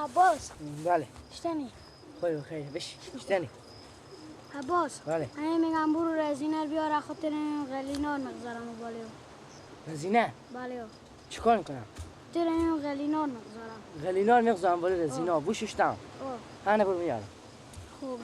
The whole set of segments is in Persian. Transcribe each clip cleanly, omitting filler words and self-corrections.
عباس. بله. اشتنی. خیر خیر بش اشتنی. عباس. بله. من میگم برو رزینه بیار خاطر این غلینار مگذارم و بالو. رزینه؟ بله. چیکار میکنم؟ خاطر این غلینار مگذارم. غلینار مگذارم بالو رزینه بوششتم. انا برو میارم. خوب.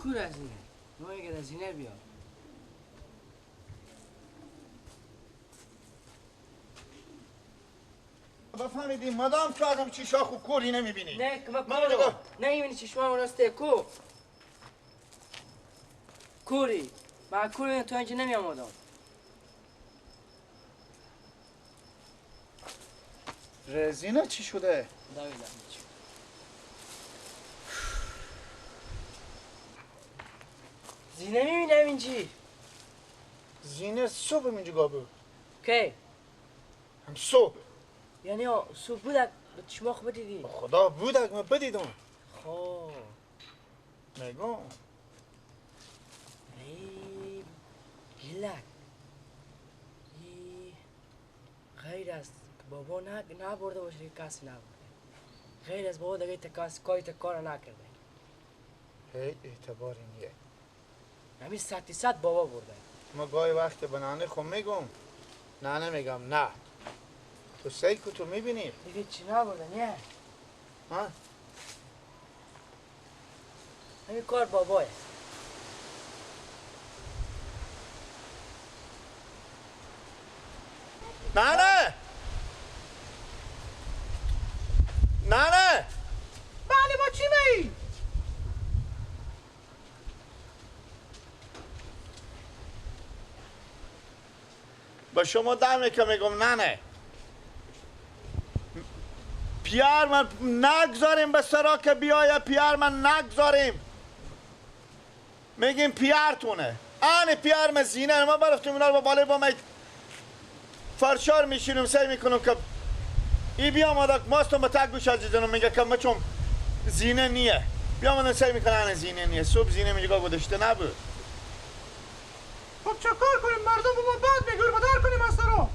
کو رزینه؟ ما یک رزینه بیار. بفهمیدی مادام تو ازم چشا خوب کوری نمیبینی. نه ما کورو نمیبینی چشمام راسته کو کوری ما کوری تو اینجا نمیام مادام. رزینه چی شده؟ نمیدونم. زینه میبینم اینجی. زینه صبح اینجا بود. کی؟ هم صبح. یعنی صبح بودک به چشما خوب دیدی؟ خدا بودک من بدیدم. خب نگم ای گیلک ای غیر از بابا نبرده باشه که کسی نبرده. غیر از بابا دیگه تکاس کاری تکار نکرده. هی اعتباری نیه. همین 100% بابا برده. ما گاهی وقت به ننه خو میگم ننه میگم نه تو سیل که تو میبینی دیگه چی نبرده نه ها؟ همین کار باباه. ننه ننه. بله با چی می؟ با شما دمه که میگم ننه پیار من نگذاریم به سرا که بیایه. پیار من نگذاریم میگیم پیارتونه. آن پیار من زینه ما برفتیم اونا رو با بالای با می فرشار میشینم سعی میکنم که ای بیا آمده ماستم به تک گوش عزیزانم میگه که ما چون زینه نیه بیا آمدن سعی میکنه آن زینه نیه. صبح زینه میگه گذاشته نبود. خب چه کار کنیم؟ مردم با ما بد میگه بدر کنیم از سرا.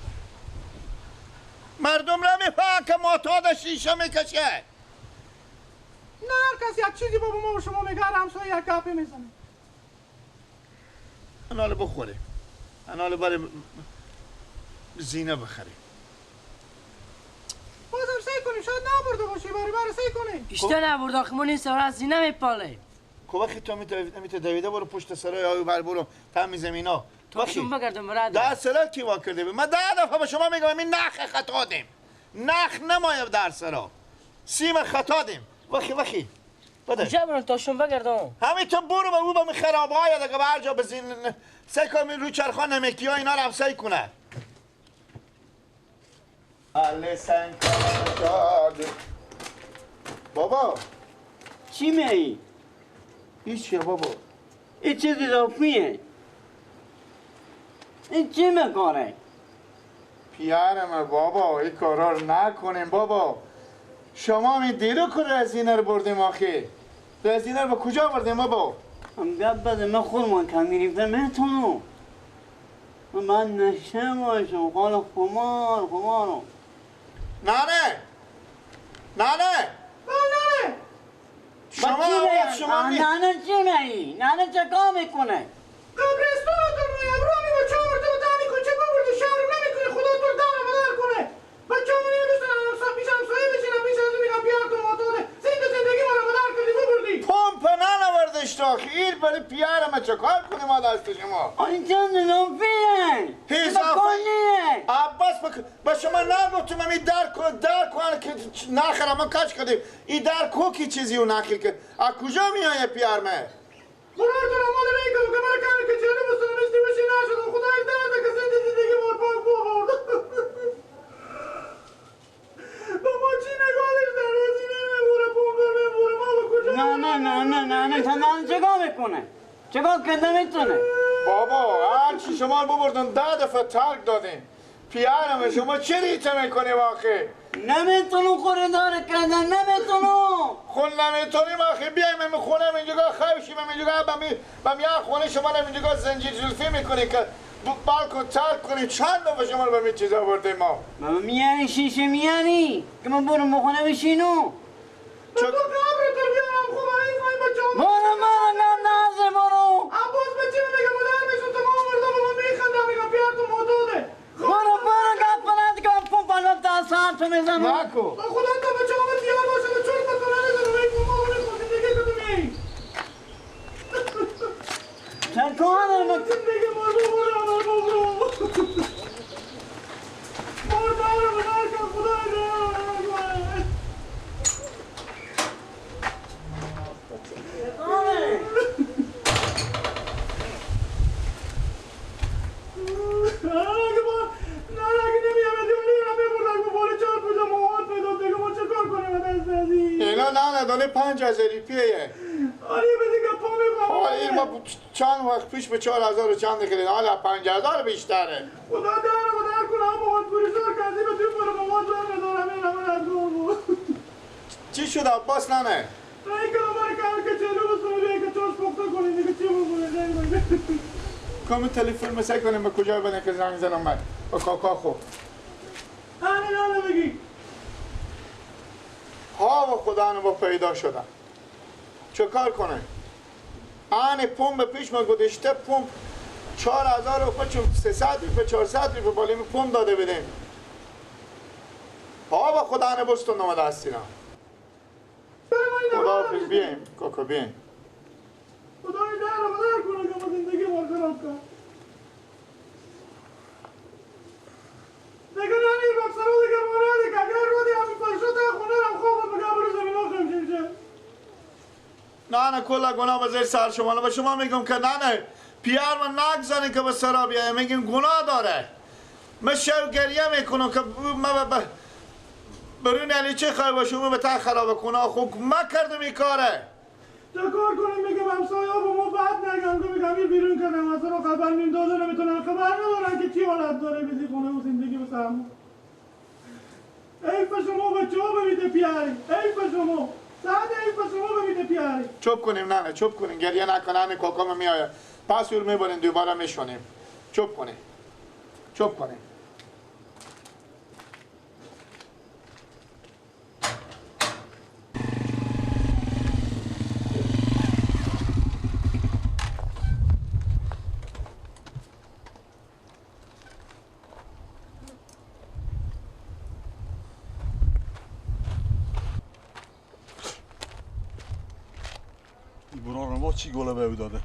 مردم را میفهمن که معتاد شیشه میکشه. نه هر کس یک چیزی بابا ما و شما میگه همسایه یک گپی میزنه. انال بخوریم انال برای زینه بخریم. بازم سعی کنیم شاید نبرده باشی برای سعی کنیم. اشتا نبرده آخه ما نیست از زینه میپاله. خب وقتی تو میتونی دویده برو پشت سرای آیو بر برو تمیز زمینا. تو بگردم برادر. ده سرا کی وا کرده؟ من 10 دفعه به شما میگم این نخ خطا دیم. نخ نمایه در سرا. سیم خطا دیم. وخی وخی. بده. کجا برم تاشون بگردم؟ همین تو برو به او به خرابه های دیگه هر جا بزین سعی کن رو چرخا نمکی ها اینا رو هم سعی کنه. بابا چی میایی؟ هیچ بابا. این چیز اضافیه. این چی میکنه؟ پیارمه بابا این کارا رو نکنیم بابا. شما می دیرو که رزینه رو بردیم آخه. رزینه رو به کجا بردیم بابا؟ هم گپ بده من خودمان کم گرفتم میتونم. من نشه باشم قال خمار خمارم. ننه ننه ننه شما شما ننه چی میایی؟ ننه چه کار میکنه؟ قبرستون تو روی ابرامی با چه آورده و دمی کوچه ببرده شهرم نمیکنه خدا تو رو دم بدر کنه. بچه همون نمی‌دونن پیش همسایه بشینم پیش از میگم بیار تو معتاده زنده زندگی ما رو بدر کردی ببردی. پمپ ننوردش تا خیر برای پیارم چه کار کنیم ما دست شما؟ این چند اضافیه؟ اضافیه عباس با شما نگفتم این در کن که نخرم ما کش کردیم این در کو کی چیزی و نخیر که از کجا میایه پیارمه؟ برار تو رمال میکنم که برای کمی که چهره بستانم اشتی بشی نشدم خدای درده که زنده زندگی مار پاک ببرد. با ما چی نگالش در رزینه میبوره پونگه میبوره ما به کجا؟ نه نه نه نه نه نه نه چگاه میکنه؟ چیکار کرده میتونه؟ بابا هرچی شما ببردن 10 دفعه ترک دادین. پیارم شما چه ریته میکنی واقعی؟ نمیتونم خریدار کردن، نمیتونم. خون نمیتونیم آخه بیایم می خونه اینجا خواهشیم اینجا بم یه خونه شما اینجا زنجیر زلفی میکنی که بالکو ترک کنی. چند دفعه شما رو به می چیزا بردیم ما. بابا میاری شیشه میاری که من برم بخونه بشینو. تو قبر تو بیارم خوب این خواهی بچه هم برو برو نه نازه برو. عباس بچه میگه مادر میشون تو ما مردم با میخندم میگم پیار تو معتاده. برو برو گپ بلند کن پوم پلم تا سر تو میزنم. نکو. خدا تا بچه هم دیار باشه و چون تا نزنم ای ما میخوام زندگی تو میای. چکار زندگی ما رو برو برو برو برو برو خدا. اینا نه ندانه 5000 روپیه. آره بده که پا می‌خوام. آره ما چند وقت پیش به 4000 و چند خرید، حالا 5000 بیشتره. خدا در در کنه هم مواد پوریزار کردی به توی پر مواد بر ندارم این همه ندارم. چی شد عباس ننه؟ ای که بار کار که چلو بسونی که چوز پخته کنی دیگه چی بگم؟ کم تلفن مسای کنیم به کجا بنه که زنگ زنم من با کاکا خو. آره نه بگی. ها و خدا با پیدا شدم. چه کار کنه؟ آن پمپ پیش ما گذاشته پمپ 4300 روپیه 400 روپیه بالای پمپ داده بدیم. ها و خدا آن بستون نمده هستینا. خدا حافظ بیایم کاکا بیایم. خدای در رو بدر کنه که ما زندگی ما خراب کرد. دیگه نانی بکسرو دیگه مورا دیگه اگر رو دیگه همی فرشو تا خونه رم خواب بگه برو زمین ها خیم شیم. نه نه کلا گناه به زیر سر شما. به شما میگم که نه نه پیار من نگزنی که به سرا بیایه میگیم گناه داره. من شب گریه میکنم که من برون علی چه خواهی باشم به تا خراب کنه. خوب ما کردم این کاره. چه کار کنیم میگم همسایه ها با ما بد نگن که میگم این بیرون کردم اصلا خبر نیم داده نمیتونن خبر ندارن که چی حالت داره بیزی خونه و زندگی به سرمون. حیف شما بچه ها ببیده پیاری، حیف شما صد حیف شما ببیده پیاری. چوب کنیم نه نه چوب کنیم گریه نکنه کاکام میآید پس اول میبریم دوباره میشونیم. چوب کنیم چوب کنیم. چی گله به داده؟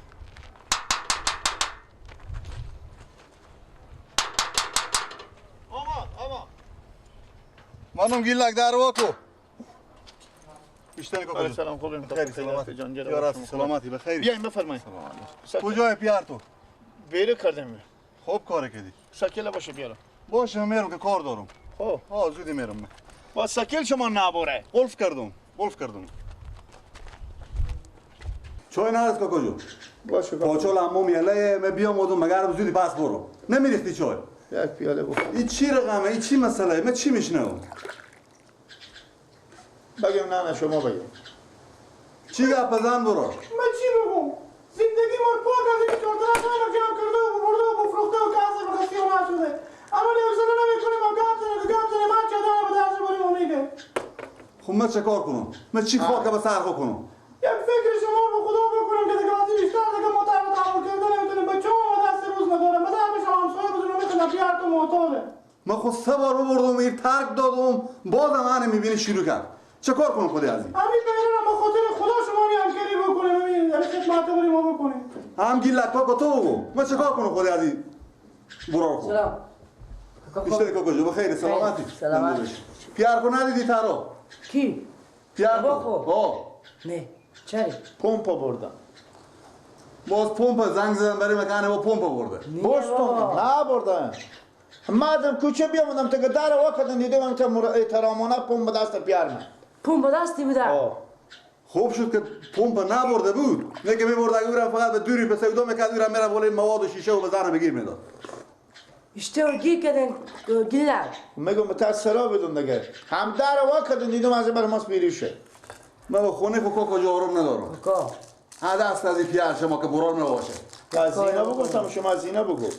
آمان آمان منم گیلک در واکو بیشتر کاکا سلام خوبیم خیلی سلامتی جان سلامتی بخیر بیاین بفرمایید. کجای پیار تو؟ بیره کردم. خوب کار کردی. سکیل باشه بیارم. باشه میرم که کار دارم. خب ها زودی میرم. با سکیل شما نبوره. قلف کردم قلف کردم. چای نرس کاکا جو. باشه پاچال عموم یله من بیام آدم مگر زودی پس برو. نمیریختی چای. یک پیاله بخور. این چی رقمه؟ این چی مسئله؟ من چی میشنوم؟ بگم نه نه شما بگم. چی گپ بزن برو؟ من چی بگم؟ زندگی ما پاک از این چهار طرف همه جمع کرده و برده و بفروخته و کسی به خستی نشده. اما حوصله نمیکنیم و گپ زنه گپ زنه من چه دارم به درس بریم و میگه. خب من چه کار کنم؟ من چی خاک به سر کنم؟ یک فکر شما به خدا بکنم که دیگه از بیشتر دیگه ما تحمل کرده نمیتونیم. بچه ما دست روز ندارم به در بشم همسایه بزنم میخوام پیار تو معتاده. من خود 3 بار بردم این ترک دادم بازم من میبینی شروع کرد. چه کار کنم خدای عزیز؟ همین بگیرم به خاطر خدا شما می همکاری بکنیم همین در خدمت بریم ما بکنیم. هم گیلک کاکا تو بگو من چه کار کنم خدای عزیز؟ برو سلام بیشتر کاکا جو بخیر سلامتی. سلامت. پیار کو ندیدی تارو؟ کی؟ پیار کو؟ نه چرا؟ پمپ بردم. باز پمپ زنگ زدم برای مکان با پمپ برده. بستون نه بردم. مادم کوچه بیامدم تا که در وقت دیدم که احترامانه پمپ دست پیار من. پمپ دستی بوده؟ خوب شد که پمپ نبرده بود. نه که میبرد اگه اورم فقط به دوری پس سودا میکرد اورم میرم بالای مواد و شیشه و به زن بگیر میداد. اشتو گیر کردن گلر. میگم به تر سرا بدون دیگه. هم در وا کردن دیدم از بر ماست بیریشه. من با خونه خو کاکا آروم ندارم. کاکا دست از این پیار شما که برار نباشه. از اینا بگو شما از اینا بگو.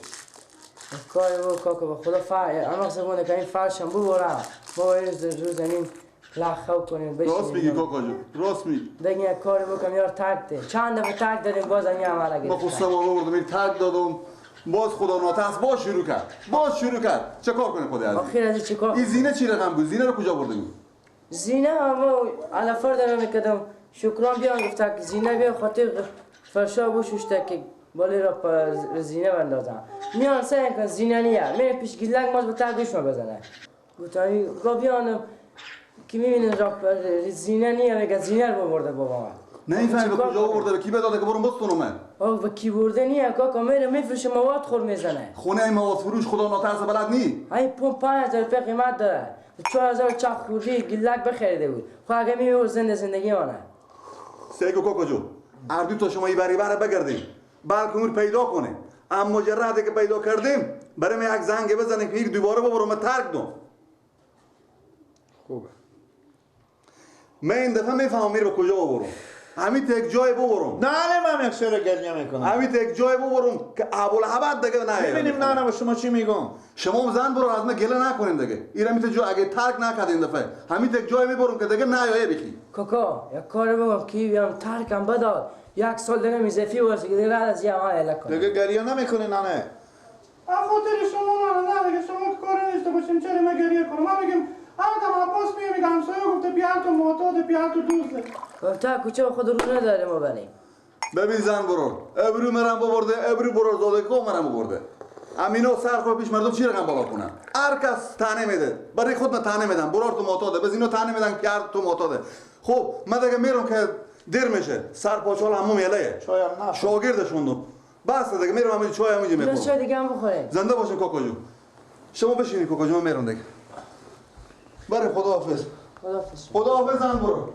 کاری بود کاکا به خدا فرش اما زبونه که این فرشم ببرم ما این رو زمین لخو کنیم بشینیم. راست میگی کاکا جون، راست میگی. دیگه کاری بکنم یار ترک ده. چند دفعه ترک دادیم باز این عمل گرفت. ما خود سوار آوردم این ترک دادم باز خدا ناترس باز شروع کرد. باز شروع کرد. چه کار کنه خدا عزیز؟ آخر از چه کار؟ این زینه چی رقم بود؟ زینه رو کجا بردیم؟ زینه اما علفار دارم میکردم. شکران بیان گفت که زینه بیا خاطر فرشا بشوشته که بالی را زینه بندازم. میان سعی کن زینه نیه. میره پیش گیلنگ ماز به تر گوش بزنه. گفتم را بیانم که میبینه را زینه نیه میگه زینه رو برده بابا من. نه این فهم به کجا برده به کی بداده که برم بستونم من. آه به کی برده نیه کاکا میره میفروشه مواد خور میزنه. خونه این مواد فروش خدا ناترس بلد نی. این پمپ 5000 روپیه قیمت داره. 4000 چخ خوردی گیلک بخریده بود. خب اگه میبرد زنده زندگی آنه. سیگو کاکا جو اردو تا شما بری بره بگردیم بلکه اون پیدا کنیم. اما مجرد که پیدا کردیم برای من یک زنگ بزنیم که یک دوباره ببرم ترک دم. خوبه. من این دفعه میفهمم میره به کجا ببرم. همین یک جای ببرم. نه نه من یک سر گریه میکنم. همین یک جای ببرم که ابوالعبد دیگه نه. ببینیم نه نه شما چی میگم. شما زن برو از من گله نکنین دیگه. ایرم میته جو اگه ترک نکرد این دفعه همین یک جای میبرم که دیگه نیایه بخی. کاکا یک کار بگم کی بیام ترکم بداد. یک سال دیگه میزفی باشه که دیگه از یه عمل اله کنه. دیگه گریه نمیکنی نه. خاطر شما نه نه دیگه شما که کاری نیست باشیم چرا من گریه کنم. من میگم آدم عباس میگه میگه همسایه گفته پیار تو معتاد پیار تو دوزه. گفته کوچه خود رو نداره ما بریم. ببین زن برو ابرو مرم ببرده ابرو برو زاده کو مرم ببرده. امینو سر خور پیش مردم چی رقم بالا کنن؟ هر کس طعنه میده. برای خود من طعنه میدم. برار تو معتاده. بز اینو طعنه میدن پیار تو معتاده. خب من دیگه میرم که دیر میشه. سر پاچال همون یله. چایم نه. شاگردشون دو. بس دیگه میرم همین چای همینجا میخورم. چای دیگه هم بخوریم. زنده باشین کاکا جون. شما بشینید کاکا جون من میرم دیگه. بله خداحافظ. خداحافظ. خداحافظ زن برو.